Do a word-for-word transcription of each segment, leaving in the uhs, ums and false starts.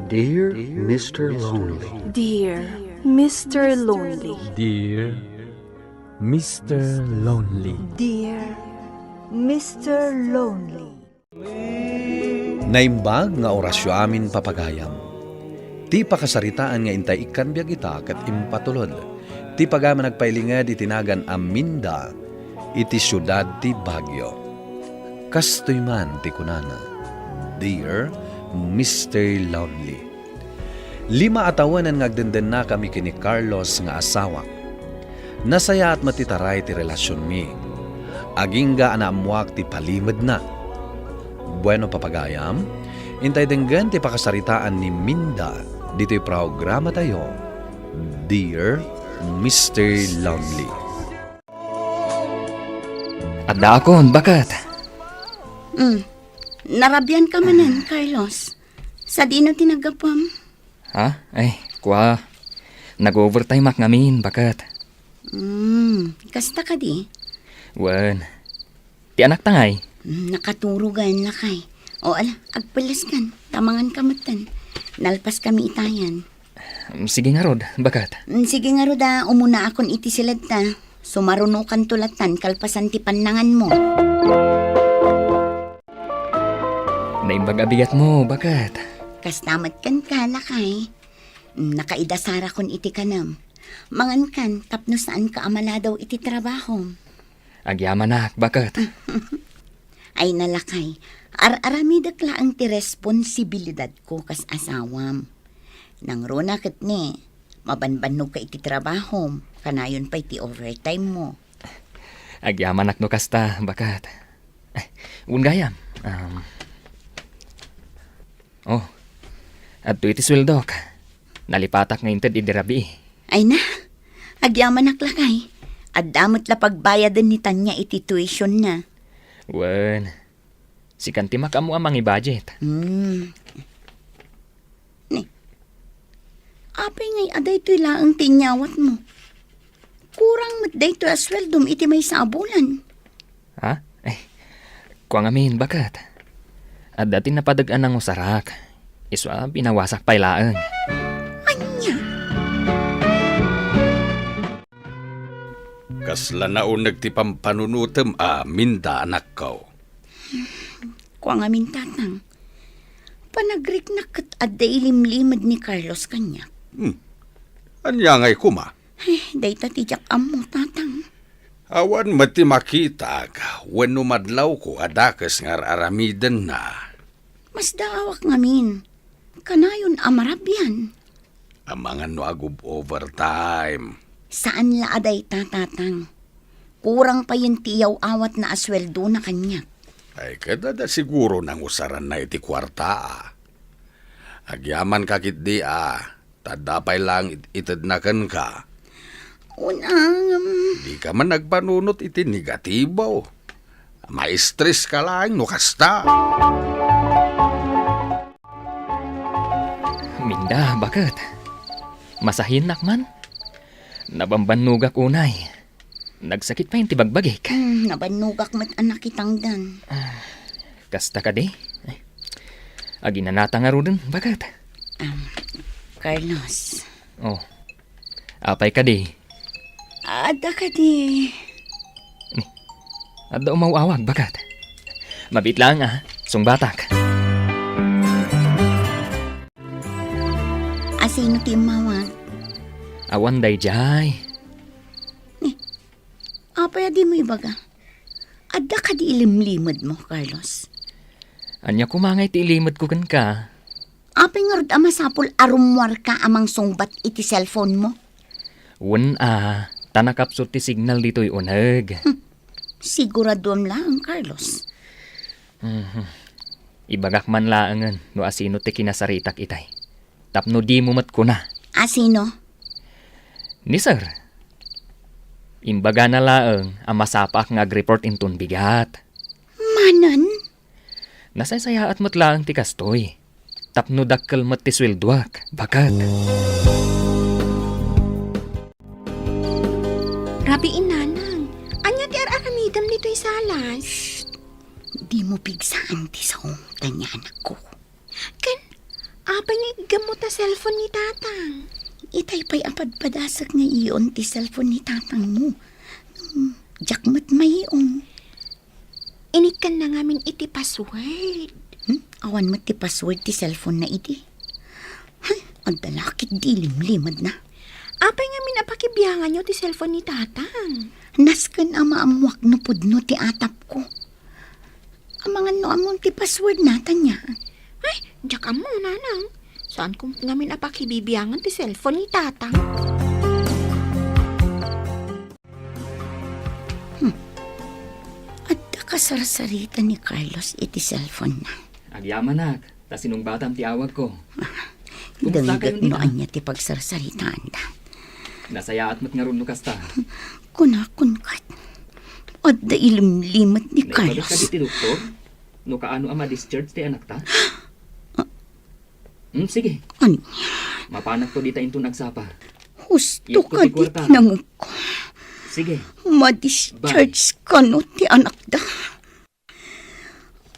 Dear Mister Lonely. Dear Mister Lonely. Dear Mister Lonely. Dear Mister Lonely. Naimbag nga orasyo amin, papagayam. Ti pakasaritaan nga intay ikkan biag ita ket impatulod ti pagayam a nagpailinged iti nagan a Minda iti siudad ti Baguio. Kastoy man ti kunana, "Dear Mister Lonely." Lima a tawenen nga agdendennakami ken ni Carlos nga asawak. Nasayaat met ti taray ti relasionmi. Agingga a naammoak ti palimedna. Bueno, papagayam, intay denggen ti pakasaritaan ni Minda ditoy programatayo, Dear Mister Lonely. Addaakon, baket. Mm. Narabian ka manen, Carlos. Sadino ti naggapuam? Ha? Ay, kua. Nag-overtime ak ngamin, baket. Mm, kasta kadi? Wen. Ti anakta ngay? Mm, nakaturogan, lakay. O, ala, agpellaskan. Ta mangan ka metten. Nalpas kami itayan. Mm, sige ngarud, baket. Mm, sige ngarud a, umunaakon iti siledta. Sumarunokanto lattan kalpasan ti pannanganmo. Naimbag a bigatmo, baket. Kasta met kenka, lakay. Mm, nakaidasarakon iti kanem. Mangankan tapno saanka a maladaw iti trabahom. Agyamanak, baket. Ay, lakay, ar-aramidek laeng ti responsibilidadko kas asawam. Nangruna ket ni, mabanbannog ka iti trabahom, kanayon pay ti overtime mo. Agyamanak no kasta, baket. Eh, wen gayam. Um, oh, adtoy ti sueldok. Nalipatak nga inted idi rabii. Ay na, agyamanak lakay. Adda met la pagbayaden ni Tanya iti tuition na. Wen, sikan ti makaammo a mangi-budget. Hmm. Ni, apay ngay a daytoy laeng ti inyawatmo? Kurang met daytoy a sueldom iti maysa a bulan. Ha? Eh, kua ngamin, baket. Adda ti napadeg a nangusarak. Isu a binawasak pay laeng. Ania? Kasla nauneg ti pampanunotem a Minda, anakko. Kua ngamin, tatang. Panagriknak ket adda ilimlimed ni Carlos kaniak. Hmm. Ania ngay koma? Eh, dayta ti diak ammo, tatang. Awan met ti makitak wenno madlawko a dakes nga ar-aramidenna. Masdaawak ngamin. Kanayon a marabian. Amangan no agub-overtime. Saan la a dayta, tatang. Kurang payen ti iyaw-awatna a sueldona kaniak. Ay, ket adda siguro nangusaranna iti kuarta, a. Agyamanka ketdi, a. Ta adda pay laeng it-, itedna kenka. Unang, um, Dika man agpanunot iti negatibo. Maistres ka laeng no kasta. Minda, baket. Masahiennak man. Nabambannogak unay. Nagsakit pay ti bagbagik. Hmm, nabannogak met a nakitangdan. Ah, kasta kadi? Ay, aginanata ngaruden, baket. Um, Carlos. Oh. Apay kadi? Adda kadi? Ni, adda umaw-awag, baket. Mabiit laeng, a. Sungbatak. Asino ti immawag? Awan daydiay. Ni, apay a dimo ibaga? Adda kadi ilimlimedmo, Carlos? Ania koma ngay ti ilimedko kenka? Apay ngarud a masapul a rummuarka a mangsungbat iti cellphone mo? Wen a, ta nakapsut ti signal ditoy uneg. Hmm. Siguraduem laeng, Carlos. Mhm. Ibagak man laengen no asino ti kinasaritak itay. Tapno dimo met kuna. Asino? Ni Sir. Imbagana laeng a masapaak nga agreport inton bigat. Manen? Nasaysayaat met laeng ti kastoy. Tapno dakkel met ti sueldoak, baket. Rabii, nanang. Ania ti ar-aramidem ditoy sala? Shh! Dimo pigsaan ti saom, Tanya, anakko. Ken, Apay nga iggammo ta cellphone ni Tatang? Itay pay a padpadasek nga iyon ti cellphone ni Tatangmo. Hmm, diak met maion. Inikkanna ngamin iti password. Hmm? Awan met ti password ti cellphone na idi. Hay, adda la ket di limlimedna. Apay ngamin a pakibianganyo ti cellphone ni Tatang? Nasken a maammoak no pudno ti atapko. Amangan no ammom ti password na, Tanya. Ay, diak ammo, Nanang. Saanko met ngamin a pakibibiangan ti cellphone ni Tatang. Hmm. Adda kasarsarita ni Carlos iti cellphone na. Agyamanak, ta sinungbatam ti awagko. Kumusta kayo, Dengget no Nina? Ania ti pagsarsaritaanda. Nasayaat met ngarud no kasta. Kunakon kat. Adda ilimlimet ni Carlos. Naibagak ka ti doktor? No kaano a ma-discharge ti anakta? Hmm, sige. Ania? Mapanakto dita inton agsapa. Husto ka di tinangko. Sige. Ma-discharge kano ti anakda.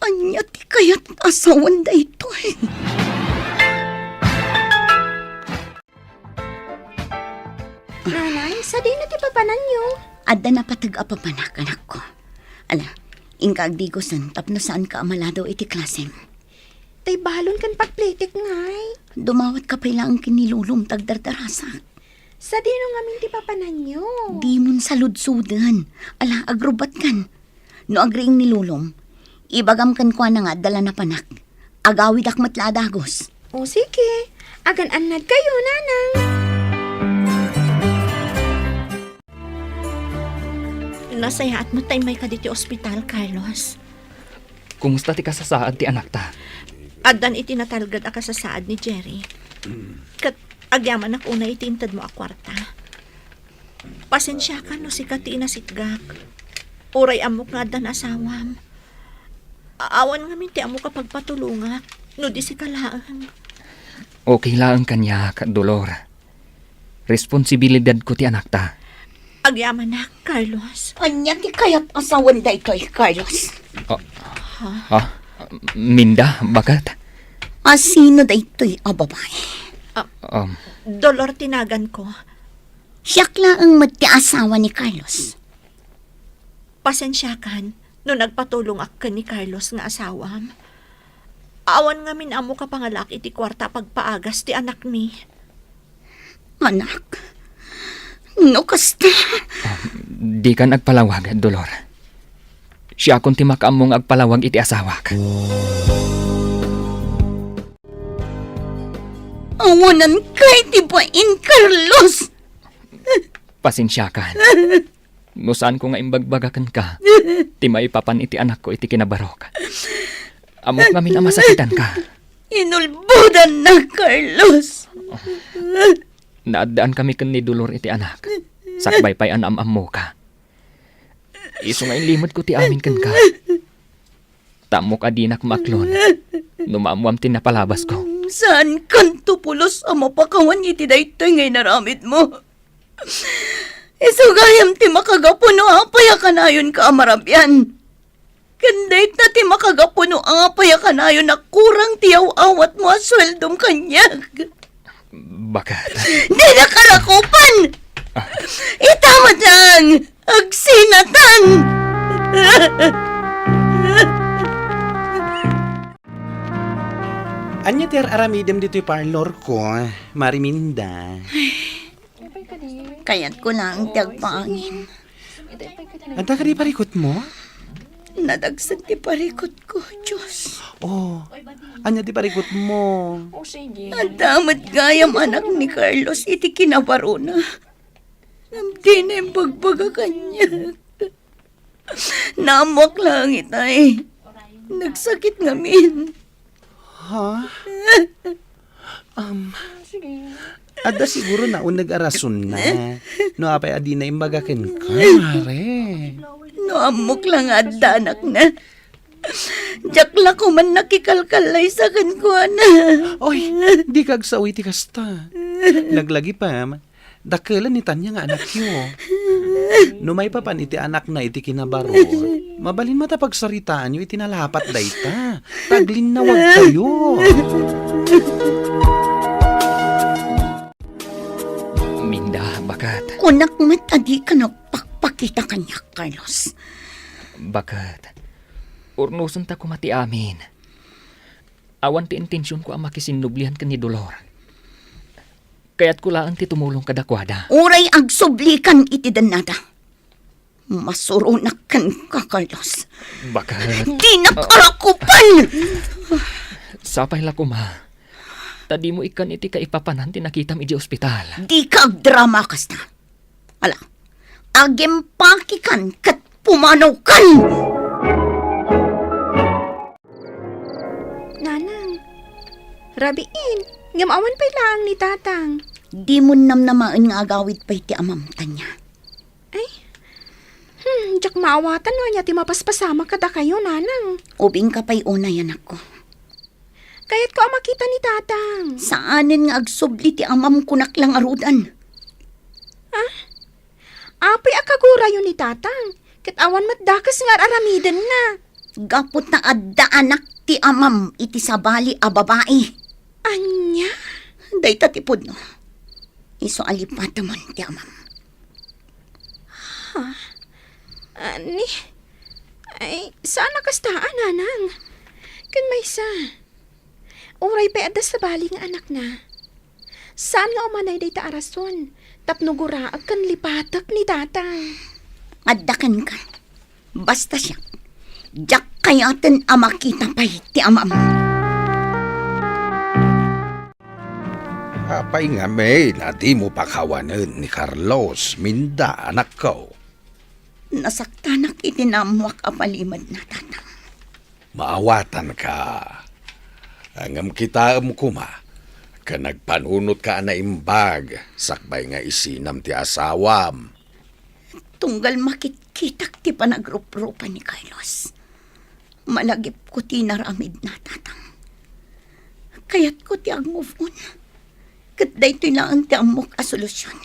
Ania ti kayat asawan daytoy? Nanay, sadino ti papananyo? Adda napateg a papanak, anakko. Ala, inka agdigosen tapno saanka a maladaw iti klasem. Tay balon ken pagplitik, Nay. Dumawatka pay laeng ken ni Lolom ta agdardarasak. Sadino ngamin ti papananyo? Dimon saludsoden. Ala, agrubbatkan. No agriing ni Lolom, ibagam kenkuana nga adda la napanak. Agawidak met la a dagus. O, sige. Agan-annad kayo, Nanang. Nasayaat met ta immayka ditoy ospital, Carlos. Kumusta ti kasasaad ti anakta? Addan iti natalged a kasasaad ni Jerry. Ket agyamanak unay iti intedmo a kuarta. Pasensiakan no sika ti inasitgak. Uray ammok nga addan asawam. A-, awan ngamin ti ammok a pagpatulongak no di sika laeng. Okay laeng kaniak, Dolor. Responsibilidadko ti anakta. Agyamanak, Carlos. Ania ti kayat asawan daytoy, Carlos? Ah, ah, Minda, baket? A sino daytoy a babae? Ah, Um, Dolor ti naganko. Siak laeng met ti asawa ni Carlos. Pasensiakan no nagpatulongak ken ni Carlos nga asawam. Awan ngamin ammok a pangalaak iti kuarta a pagpaagas ti anakmi. Anak, no kasta. Ah, dikan agpalawag, Dolor. Siakon ti makaammo nga agpalawag iti asawak. Awanan kay ti bain, Carlos! Pasensiakan. No saanko nga imbagbaga kenka ti maipapan iti anakko iti kinabarok. Ammok ngamin a masakitanka. Inulbodanna, Carlos. Naaddankami ken ni Dolor iti anak. Sakbay pay a naam-ammoka. Isu nga inlimedko ti amin kenka. Ta ammok a dinak maaklon no maammoam ti napalabasko. Saankanto pulos a mapakawan iti daytoy nga inaramidmo. Isu gayam ti makagapu no apay a kanayonka a marabian. Ken dayta ti makagapu no apay a kanayon a kurang ti yaw-awatmo a sueldom kaniak. Baket? Dinaka rakupan! Ah. Ita met laeng! Agsinatan! Ania ti ar-aramidem ditoy parlor ko, Mari Minda? Kayatko laeng ti agpaangin. Adda kadi parikutmo? Nadagsen ti parikutko, Diyos. Oh, ania ti parikutmo? Adda met gayam anak ni Carlos iti kinabarona. Ngem dina imbagbaga kaniak. Naammoak laeng itay. Nagsakit ngamin. Ha? Um, adda siguro nauneg a rasonna. No apay a dina imbaga kenka, Mare. No ammok la nga adda anakna, diak la koman nakikalkallaysa kenkuana. Oy, dika agsao iti kasta. Laglagipem, dakelen ni Tanya nga anakyo. No maipapan iti anakna iti kinabarot, mabalin met a pagsaritaanyo iti nalapat dayta. Taglinnawagkayo. Kunak met a dika nagpakpakita kaniak, Carlos. Baket, urnosenta koma ti amin. Awan ti intensionko a makisinnublian ken ni Dolor. Kayatko laeng ti tumulong kadakuada. Uray agsublikan iti dennada. Masuronak kenka, Carlos. Baket. Dinak arakupan! Sapay la koma. Ta dimo ikkan iti kaipapanan ti nakitam idiay ospital. Dika agdrama kasta. Ala, agimpakikan ket pumanawkan! Nanang, rabiin, ngem awan pay laeng ni Tatang. Dimo namnamaen nga agawid pay ti amam, Tanya. Ay, hmm, diak maawatan no ania ti mapaspasamak kadakayo, Nanang. Ubingka pay unay, anakko. Kayatko a makita ni Tatang. Saanen nga agsubli ti amam, kunak la ngaruden. Ah? Apay a kagurayo ni Tatang, ket awan met dakes nga ar-aramidenna. Gapu ta adda anak ti amam iti sabali a babai. Ania? Dayta ti pudno. Isu a lipatemon ti amam. Ha? Ani? Ay, saan a kasta, a, Nanang. Ken maysa, uray pay adda sabali nga anakna, saan nga umanay dayta a rason tapno guraek ken lipatek ni Tatang. Adda kenka. Basta siak, diak kayaten a makita pay ti amam. Apay ngamin a dimo pakawanen ni Carlos, Minda, anakko? Nasaktanak iti naammoak a palimed na, Tatang. Maawatanka. Ngem kitaem koma, ken agpanunotka a naimbag, sakbay nga isinam ti asawam. Tunggal makitkitak ti panagruprupa ni Carlos, malagipko ti inaramidna, Tatang. Kayatko ti ag-move on, ket daytoy laeng ti ammok a solusion.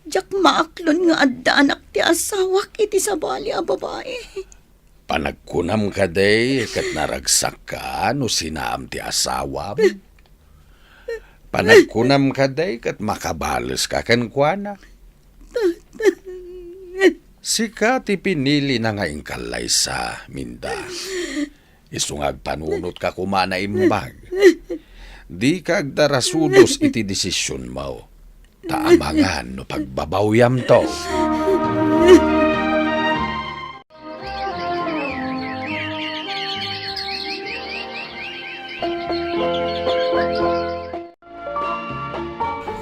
Diak maaklon nga adda anak ti asawak iti sabali a babai. Panagkunam kadi ket naragsakka no sinaam ti asawam? Panagkunam kadi ket makabaleska kenkuana? Sika ti pinilina nga inkallaysa, Minda. Isu nga agpanunotka koma a naimbag. Dika agdarasudos iti desisionmo, ta amangan no pagbabawyamto.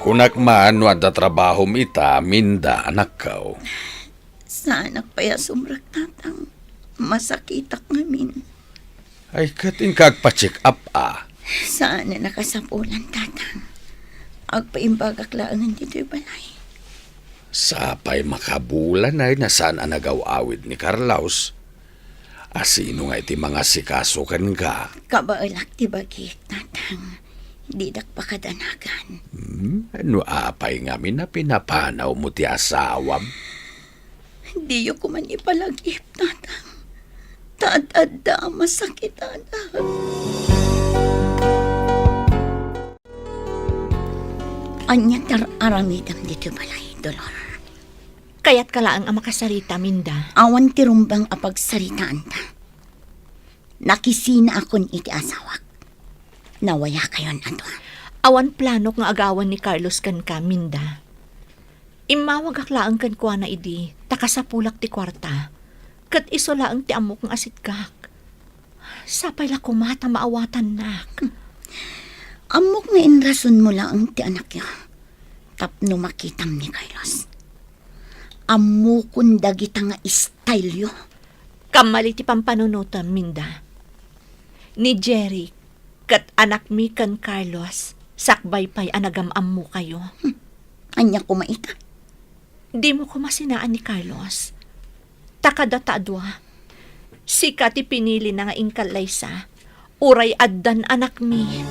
Kunak man no adda trabahom ita, Minda, anakko. Saanak pay a sumrek, Tatang. Masakitak ngamin. Ay, ket inka agpa-check up, a. Saan a nakasapulan, Tatang. Agpaimbagak laengen ditoy balay. Sapay makabulan ay na saan a nagaw-awid ni Carlos. A sino nga iti mangasikaso kenka? Kabaelak ti bagik, Tatang. Didak pakadanagan. Hmm, no apay ngamin a pinapanawmo ti asawam? Diyo koman ipalagip, Tatang. Ta ad-adda a masakitan. Ania ti ar-aramidem ditoy balay, Dolor? Kayatka laeng a makasarita, Minda. Awan ti rumbeng a pagsaritaanta. Nakisinaakon iti asawak. Nawayakayon a dua. Awan planok nga agawan ni Carlos kenka, Minda. Immawagak laeng kenkuana idi ta kasapulak ti kuarta, ket isu laeng ti ammok nga asiddek. Sapay la koma ta maawatannak. Ammok nga inrasonmo laeng ti anakyo tapno makitam ni Carlos. Ammokon dagita nga style-yo. Kammali ti pampanunotem, Minda. Ni Jerry ket anakmi ken Carlos, sakbay pay a nagam-ammokayo. Hmm. Ania koma ita? Dimo koma sinaan ni Carlos. Ta kadata a dua, sika ti pinilina nga inkallaysa, uray addan anakmi.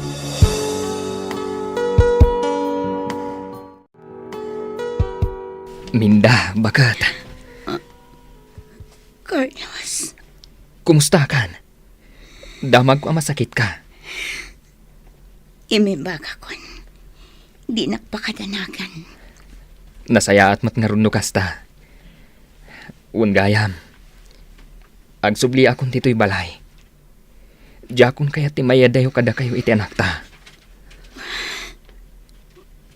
Minda, baket. Ah, Carlos. Kumustakan? Damagko a masakitka. Imimbagakon. Dinak pakadanagan. Nasayaat met ngarud no kasta. Wen gayam, agsubliakon ditoy balay. Diakon kayat ti mayadayo kadakayo iti anakta.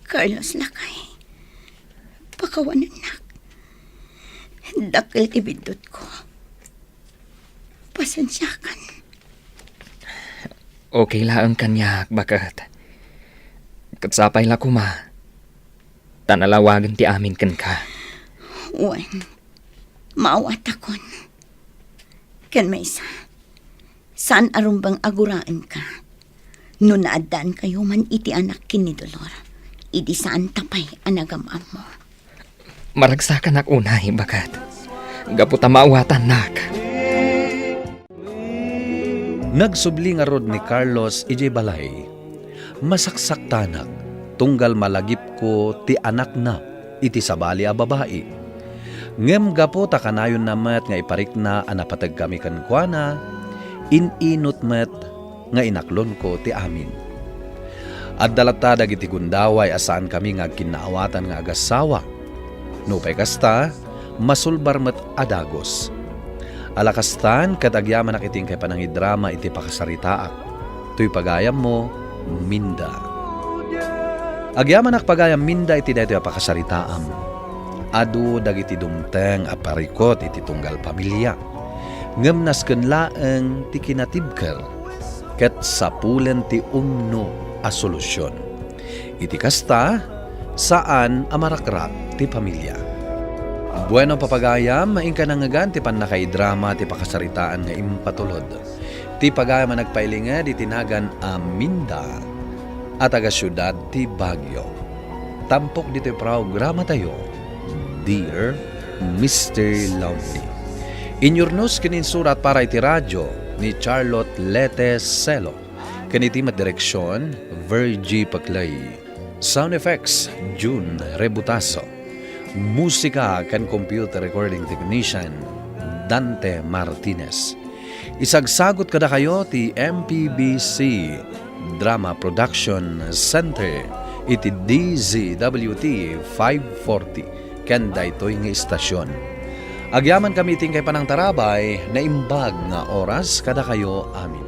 Carlos, lakay. Pakawanennak. Dakkel ti biddutko. Pasensiakan. Okay laeng kaniak, baket. Ket sapay la koma ta nalawagen ti amin kenka. Wen, maawatakon. Ken maysa, saan a rumbeng a guraenka. No naaddaankayo man iti anak ken ni Dolor, idi saanta pay a nagam-ammo. Maragsakanak unay, baket. Gapu ta maawatannak. Nagsubli ngarud ni Carlos idiay balay. Masaksaktanak, tunggal malagipko ti anakna iti sabali a babai. Ngem gapu ta kanayonna met nga iparikna a napategkami kenkuana, in-inut met nga inaklonko ti amin. Adda latta dagiti gundaway a saankami nga agkinnaawatan nga agassawa. Nupay kasta, masulbar met a dagus. Ala kastan, ket agyamanak iti inkay panangidrama iti pakasaritaak. Toy pagayammo, Minda. Agyamanak pagayam Minda iti daytoy a pakasaritaam. Adu dagiti dumteng a parikut iti tunggal pamilia. Ngem nasken laeng ti kinatibker ket sapulen ti umno a solusion. Iti kasta, saan a marakrak ti pamilia. Bueno, papagayam, inka nangngegan ti pannakaidrama ti pakasaritaan nga impatulod. Ti pagayam a nagpailinged iti nagan a Minda a taga siudad ti Baguio. Tampok ditoy programatayo, Dear Mister Lonely. Inyurnos ken insurat para iti radio ni Charlotte Lete Celo, ken iti met direksion, Virgie Paclay. Sound effects, June Rebutaso. Musika ken computer recording technician, Dante Martinez. Isagsagut kadakayo ti M P B C Drama Production Center iti D Z W T five forty ken daytoy nga istasion. Agyamankami iti inkay panangtarabay, naimbag nga oras kadakayo amin.